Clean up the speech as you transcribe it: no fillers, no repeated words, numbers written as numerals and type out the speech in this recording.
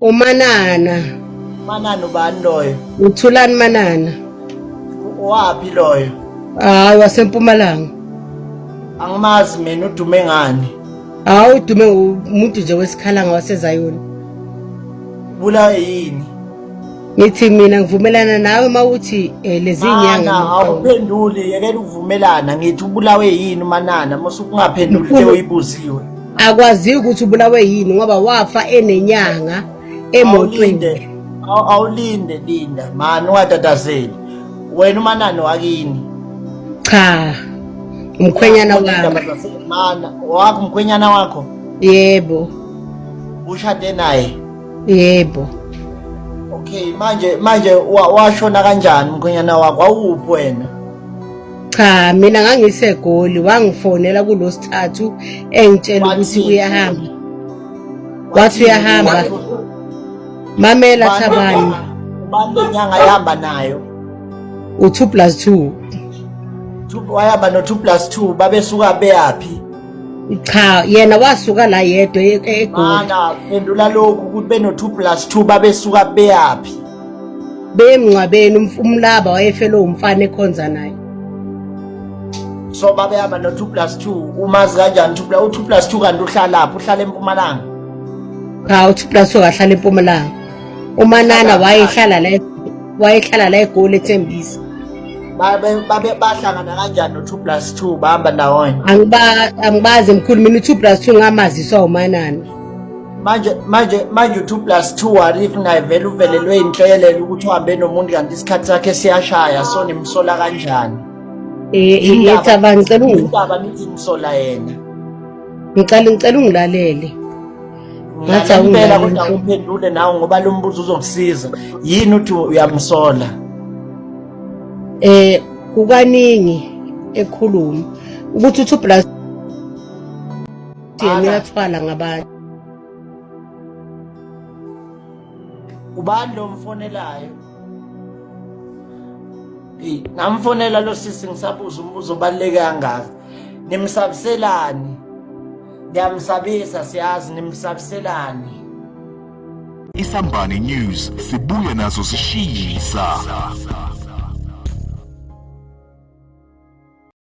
Umanana. Manana ubani loyo? Uthulani Manana. Owaphi loyo? Hayi wasempumalanga. Angimazi mina udume ngani? Hayi udume umuntu nje wesikhalanga waseZayoni. Bulawe yini? Ngithi mina ngivumelana nawe mawuthi eh, lezi nyanga awuphenduli yekela ukuvumelana ngithi ubulawe yini umanana mosukungaphenduli into oyibuziwe. Akwaziwa ukuthi ubulawe yini ngoba wafa enenyanga emotweni. Awulinde linda mani ungatatazeli. Wena umanani wakini. Cha. Umkhwenyana wami. Mana wakho umkhwenyana wakho? Yebo. Ushade naye? Yebo. Okay manje manje washona kanjani umkhwenyana wakho? Wawuphi wena? Cha mina ngangisegoli wangifonela kulosithathu engitshela ukuthi uyahamba. Wathi uyahamba. Mamela Thabani. Ubani lenyanga yahamba nayo? U2 plus 2. Wayahamba no 2 plus 2 babesuka beyaphi? Cha yena wasuka la yedwa eGoli. Mana phendula lokhu ukuthi beno 2 plus 2 babesuka beyaphi? Bemngcwabeni umlaba wayefelwe umfana ekhonza naye. So babehamba no 2 plus 2 umazi kanjani 2 plus u2 plus 2 kanti uhlalaphi uhlala eMpumalanga? Cha u2 plus 2 akahlala eMpumalanga. Umanana wayehlala la wayehlala la eGoli eThembisa. Babe babe bahlangana kanjani no 2 plus 2 bahamba ndawonye? Angiba angibazi mkhulu mina u2 plus 2 ngamaziswa umanana. Manje manje manje u2 plus 2 what if naye vele uvelelwe inhlekelele ukuthi uhambe nomuntu kanti isikhathi sakhe siyashaya so nimsola kanjani? Eh eh Thabani ngicela ungi Indaba nithi nisola yena. ngicela ngicela ungilalele. Ngathi awumpela kodwa uphendule nawe ngoba lo mbuzo uzokusiza. Yini uthi uyamsola? Eh kukaningi ekhuluma ukuthi uthi plus yena uyathwala ngabantu. Ubani lo mfonelayo? Hey, namfonela lo sisi ngisabuza umbuzo obaluleke kangaka. Nimsabiselani? Ngiyamsabisa siyazi nimsabiselani. Isambane News sibuya nazo zishisa.